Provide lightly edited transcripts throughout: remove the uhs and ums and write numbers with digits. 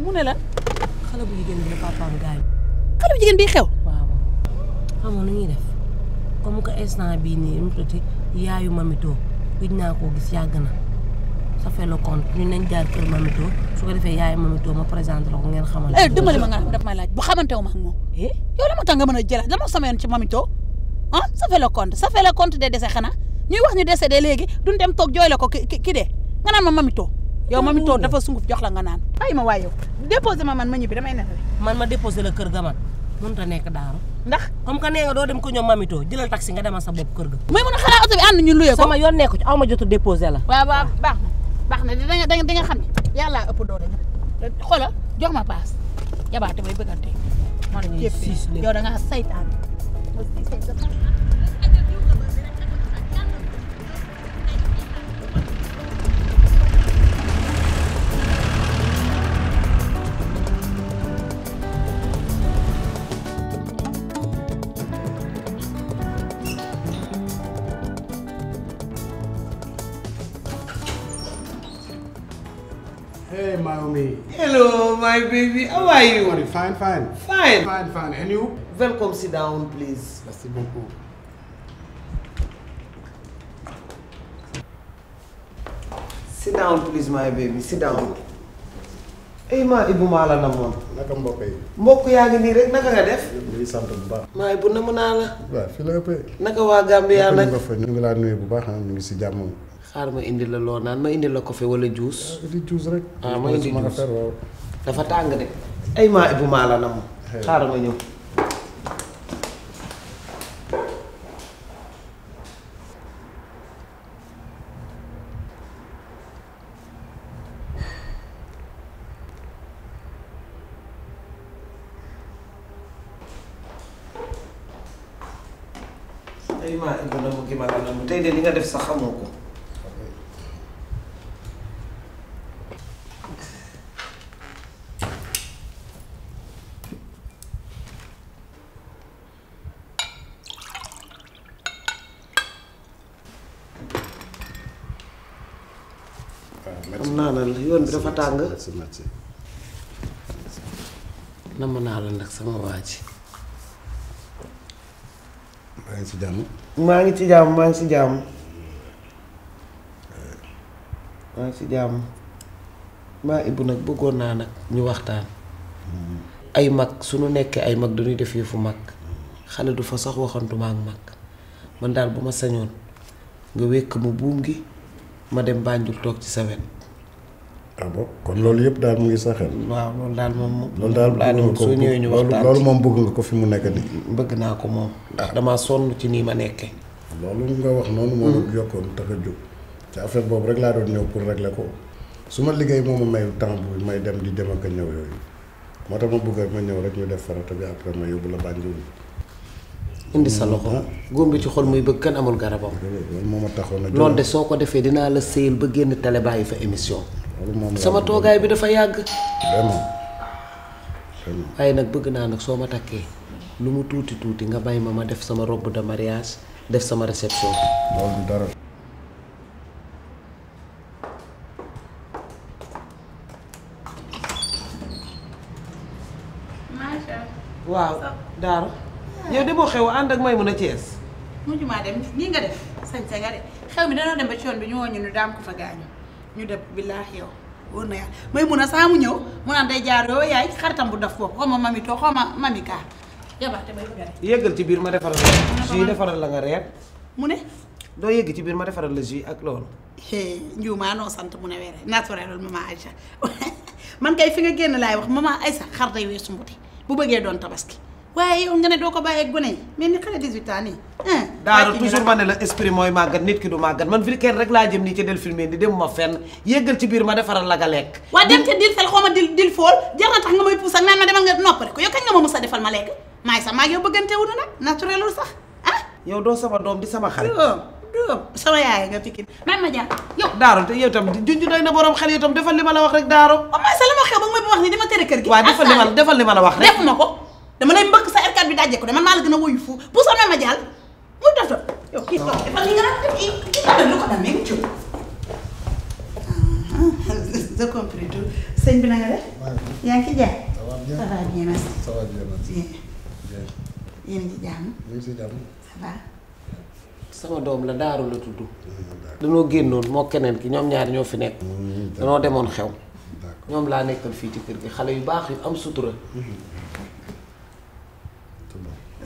mu ne la xale bu jigéen bi la papaam gaañ. xale bu jigéen bi xew. waaw xam nga nu ñuy def comme que instant bii nii mu tuddati yaayu Mamito gëj naa koo gis yàgg na ça fait le compte ñu nañ jaar kër Mamito su ko defee yaayu Mamito ma présenté la ko ngeen xamal. dimbali ma nga daf may laaj bu xamante wu ma ak moom. yow la moo tax nga mën a jëlaat la moo sama yoon ci Mamito ah ça fait le compte des décès xanaa ñuy wax ñu décédé léegi duñ dem toog jooy la ko ki dee nga naan ma Mamito. yow Mamito dafa sunguf jox la nga naan. bàyyi ma waay yow déposé ma man ma ñibbi damay nettali. man ma déposé la kër ga man mënut a nekk daaru ndax comme que nee nga doo dem ko ñoom Mamito jëlal taxi nga demal sa bopp kër ga. mooy mën a xalaat oto bi ànd ñu luyee ko. sama yoon nekku ci aw ma jotu déposé la. waaw baax na di nga xam ne yàlla ëpp doole xoolal jox ma paas jabaate bay bëggante man yow da ngaa saytaan. Hey, Naomi. Hello, my baby. How are you? Fine. Fine. Fine. And you? Welcome. Sit down, please. Merci beaucoup. Sit down, please, my baby. Sit down. Hey, ma Ibu maa la namoon. Naka mbokk yi. Mbokk yaa ngi nii rek naka nga def. ñu ngi sant bu baax. maa Ibu namu naa la. waaw fii la ëppee. naka waa Gambia nag. ñu ngi laa nuyu bu baax ñu ngi si jàmm. xaar ma indi la loo naan ma indi la café wala juice. di juice rek. ma indi juice affaire waaw. dafa tàng de. ay maa Ibu maa la namu. xaar ma ñëw. ay maa Ibu na mu gi ma la namu tey de li nga def sax xamoo ko. am naa la yoon bi dafa tàng. merci. namm naa la nag sama waa ji. maa ngi si jàmm. maa ngi ci jàmm maa ngi ci jàmm. maa ngi ci jàmm. maa Ibu nag bëggoon naa nag ñu waxtaan. ay mag suñu nekkee ay mag dañuy def yëfu mag. xale du fa sax waxantuma ak mag. man daal bu ma sañoon nga wékk mu buum gi ma dem Banjul toog ci sa wet. ah bon kon loolu yëpp daal mu ngi sa xel. waaw loolu daal moom. loolu daal laa doon soo ñëwee ñu waxtaan loolu moom bëgg nga ko fi mu nekk nii. bëgg naa ko moom ndax damaa sonn ci nii ma nekkee. loolu nga wax noonu moo yokkoon tax a jóg ci affaire boobu rek laa doon ñëw pour régler ko su ma liggéey moo ma may temps bu may dem di dem ak a ñëw yooyu moo tax ma bëgg ma ñëw rek ñu def farata bi après ma yóbbu la Banjul. indi sa loxo góom bi ci xol muy bëgg kenn amul garabam. loolu moo ma taxoon a jóg loolu de soo ko defee dinaa la sëyal ba génn télé bàyyi fa émission. sama toogaay bi dafa yàgg. vraiment. waaye nag bëgg naa nag soo ma takkee lu mu tuuti tuuti nga bay ma def sama robe de mariage def sama réception. loolu du dara. waaw Daara. yow de boo xew ànd ak may mun a Thiès. mujj maa dem nii nga def sañse nga de xew mi danoo dem ba ci yoon bi ñu woo ñu daam ko fa gaañu ñu dem billaahi yow wóor na yàlla may mun a saa mu ñëw mu naan day jaar yoo yaay xaritam bu def foofu xaw ma Mamito xaw ma Mamika yabaate bay bëgg a rek. yëggal ci biir ma defaral la jus defaral la nga reer. mu ne. doo yëgg ci biir ma defaral la jus ak loolu. njuumaa noo sant mu ne weere naturel maman Aïcha man kay fi nga génn laay wax maman Aïcha xar day weesu mbuti bu bëggee doon tabaski waaye yow nga ne doo ko bàyyi ak gone yi mais ni xale 18 ans nii. Daaru toujours ma ne la esprit mooy màggat nit ki du màggat man weekend rek laa jëm nii ci Delphine di dem ma fenn yëggal ci biir ma defaral la nga lekk. waa dem ca dil fel xaw ma dil fool jar na tax nga may puus ak naan ma demal nga noppale ko yow kañ nga ma mus a defal ma lekk maay sax maa ngi yow bëggante wuñu nag naturelul sax ah. yow doo sama doom di sama xarit. doom sama yaay nga fikkin man ma jaar yow. Daaru te yow tam junj doy na borom xel yow tam defal li ma la wax rek Daaru. waaw maa sa la ma xew ba nga may wax ni dama tere kër gi. waaw defal li ma la wax rek. defuma ko dama lay mbëkk sa R4 bi dajje ko de man maa la gën a woyu fu bu sonn ma jàll muy def to yow kii defal li nga naan def kii lu ko damee ci j'ai compris tout sëñ bi na nga def. yaa ngi ci jàmm. ça va bien ça va bien merci. ça va bien merci. bien. yéen a ngi ci jàmm. ñu ngi si jàmm. ça va. sama doom la Daaru la tudd. danoo génnoon moo keneen ki ñoom ñaari ñoo fi nekk. danoo demoon xew. ñoom laa nekkal fii ci kër gi xale yu baax yu am sutura.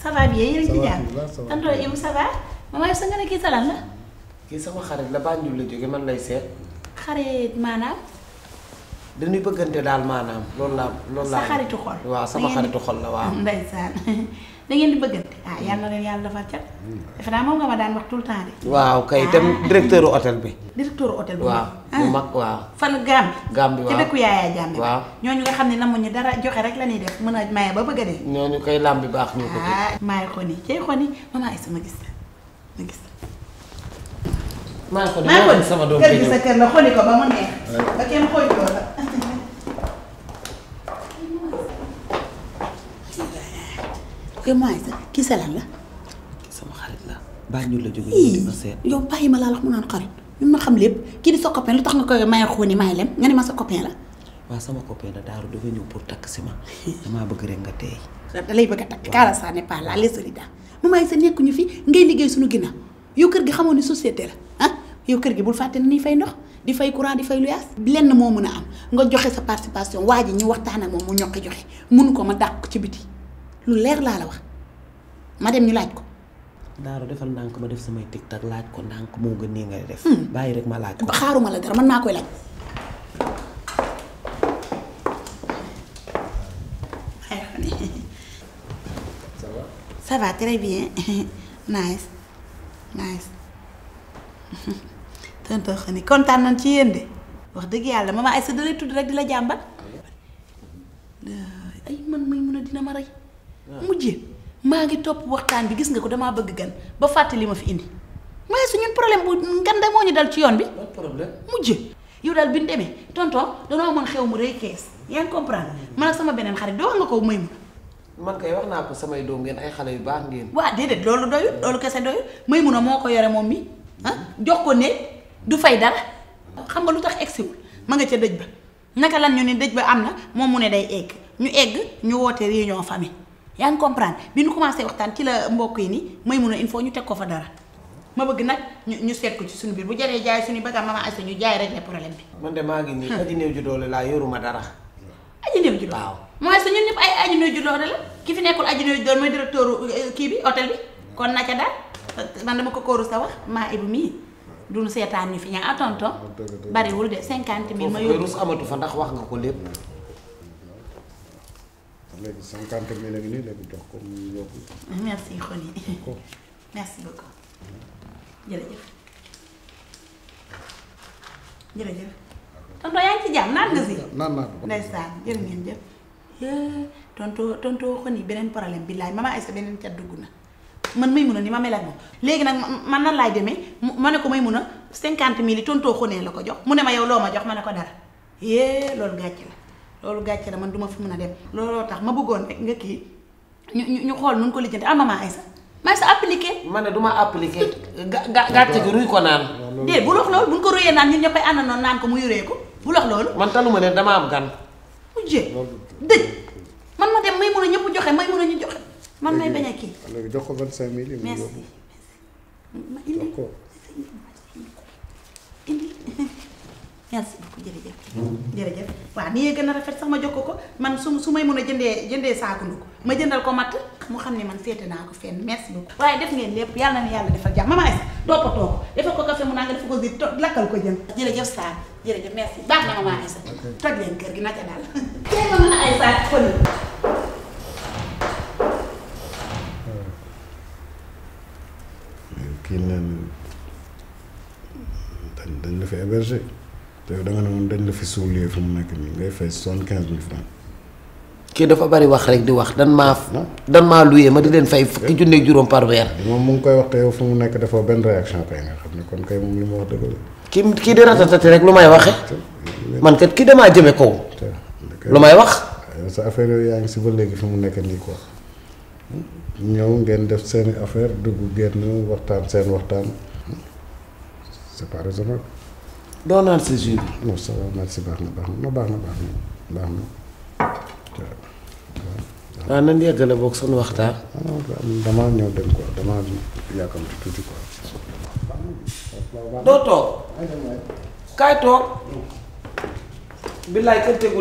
ça va bien yéen a ngi ci Ça va, jàmm. ça va. tonton Ibou ça va. maman sa nga ne kii sa lan la. kii sama xarit la Banjul la jóge man lay seet. xarit maanaam. dañuy bëggante daal maanaam loolu laa. sa xaritu xol. waaw sama xaritu xol la waaw. ndeysaan da ngeen di bëggante ah yal na leen yàlla defal cat. defe naa moom nga ma daan wax tout le temps de. waaw kay dem directeur hôtel bi. directeur hôtel bu waaw bu mag waaw. fan Gambie. Gambie waaw ca dëkku Yaaya Jammeh. waaw ñooñu nga xam ne namuñu dara joxe rek la ñuy def mën a maye ba bëgg a dee. ñooñu koy làmbi baax ñu ko tudd. ah maay xoni cay xoni maman Aïssa ma gis ma gis. maa ngi ko maa di sama doom kër gi sa kër la xoni ko ba mu neex. ba kenn xooy ko la. yow maa Aïssa kii sa lan la. kii sama xarit la Banjul la jóge ñu di ma seet. yow bàyyi ma laa wax mu naan xarit ñun ma xam lépp kii di sa copain lu tax nga koy maye xoni maye lem nga ne ma sa copain la. waaw sama copain la Daaru dafa ñëw pour takk si ma. damaa bëgg rek nga teey. da lay bëgg a takk kaala ça n'est pas là les solidaires maman Aïssa nekkuñu fi ngay liggéey suñu ginnaaw yow kër gi xamoon ni société la ah yow kër gi bul fàtte ni fay ndox di fay courant di fay luyaas lenn moo mën a am nga joxe sa participation waa ji ñu waxtaan ak moom mu ñokki joxe mënu ko ma dàq ko ci biti lu leer laa la wax ma dem ñu laaj ko. Daaru defal ndànk ma def samay tiktak laaj ko ndànk moo gën nii ngay def. bàyyi rek ma laaj ko. xaaruma la dara man maa koy laaj. ça va très bien nice nice tonton Xani kontaan nañ ci yéen de wax dëgg yàlla maman Aïssa da lay tudd rek di la jàmbat ay man may mun a dina ma rey mujjee maa ngi topp waxtaan bi gis nga ko damaa bëgg gan ba fàtte li ma fi indi mooy su ñun problème bu nganda moo ñu dal ci yoon bi problème mujjee yow daal bi ñu demee tonton danoo amoon xew mu rëy kees yaa ngi comprendre man ak sama beneen xarit doo wax nga ko may mun man kay wax naa ko samay doom ngeen ay xale yu baax ngeen. waa déedéet loolu doyul loolu kese doyul may mun a moo ko yore moom mi ah jox ko ne du fay dara xam nga lu tax egsiwul ma nga ca dëj ba naka lan ñu ne dëj ba am na moom mu ne day egg ñu woote réunion famille yaa ngi comprendre bi ñu commencé waxtaan ci la mbokk yi ni may mun a il faut ñu teg ko fa dara ma bëgg nag ñu seet ko ci suñu biir bu jaree jaay suñu bagage maman Aïssa ñu jaay rek le problème bi. man de maa ngi nii aji néew ju doole laa yoruma dara. aji néew ju doole waaw mooy sa ñun ñëpp ay aji néew ju doole la ki fi nekkul aji néew ju doole mooy directeur kii bi hôtel bi kon na ca daal man dama ko kóoru sa wax maa ibu mii duñu seetaan ñu fi ñaa tonton bariwul de 50 000 ma foofu yóbbu rus amatu fa ndax wax nga ko lépp. léegi 50 000 a ngi nii léegi jox ko mu yóbbu. merci Xoni merci beaucoup jërëjëf jërëjëf tonton yaa ngi ci jàmm naan nga si naan naa ko. ndeysaan jërë ngeen jëf tonton Xoni beneen problème bi laay maman Aïssa beneen cat dugg na man may mun a ni ma mel ak moom léegi nag man nan laay demee ma ne ko may mun a 50 000 yi tonton Xoni la ko jox mu ne ma yow loo ma jox ma ne ko dara loolu gàcce la loolu gàcce la man duma fi mun a dem looloo tax ma bëggoon rek nga kii ñu xool nu ko lijjanti ah maman Aïssa maa sa appliqué. man ne du ma appliqué gàcce gi ruy ko naan. déedéet bu lox loolu bu ñu ko ruyee naan ñun ñëppay ànd noonu naan ko mu yuree ko bu lox loolu. man taluma ne dama am gan. mujjee dëj man ma dem may mun a ñëpp joxe may mun a ñu joxe man may bañ a kii. léegi jox ko 25 000 yi. merci ma indi jox ko. indi merci beaucoup jërëjëf. jërëjëf waaw ni yee gën a rafet sax ma jox ko man su may mun a jëndee saako ndugg ma jëndal ko matt mu xam ne man féete naa ko fenn merci beaucoup. waaye def ngeen lépp yàlla na yàlla defal jàmm maman Aïssa toppatoo ko defal ko café mu naa nga def ko di lakkal ko jëm. jërëjëf Sarr jërëjëf merci baax na maman Aïssa toj leen kër gi naka daal. tey ma mën a Aïssa Xoni. kii neen dañ la fi héberger te yow da nga ne moom dañ la fi suulee fu mu nekk nii ngay fay 75 000 francs. kii dafa bari wax rek di wax dan maa luyee ma di leen fay fukki junne ak juróom par weer. moom mu ngi koy wax te yow fu mu nekk defoo benn réaction kay nga xam ne kon kay moom li ma wax dëgg la. kii di ratatati rek lu may waxe man kat kii damaa jëme kaw. lu may wax. sa affaire yooyu yaa ngi si ba léegi fi mu nekk nii quoi ñëw ngeen def seeni affaire dugg génn waxtaan seen waxtaan c'est pas raisonnable. doo naan sa jus bi. non ça va merci baax na baax na. waaw nan yeggale boog sunu waxtaan. damaa ñëw dem quoi damaa yàkkamti tuuti quoi. doo toog. kaay toog. billaay kër tegu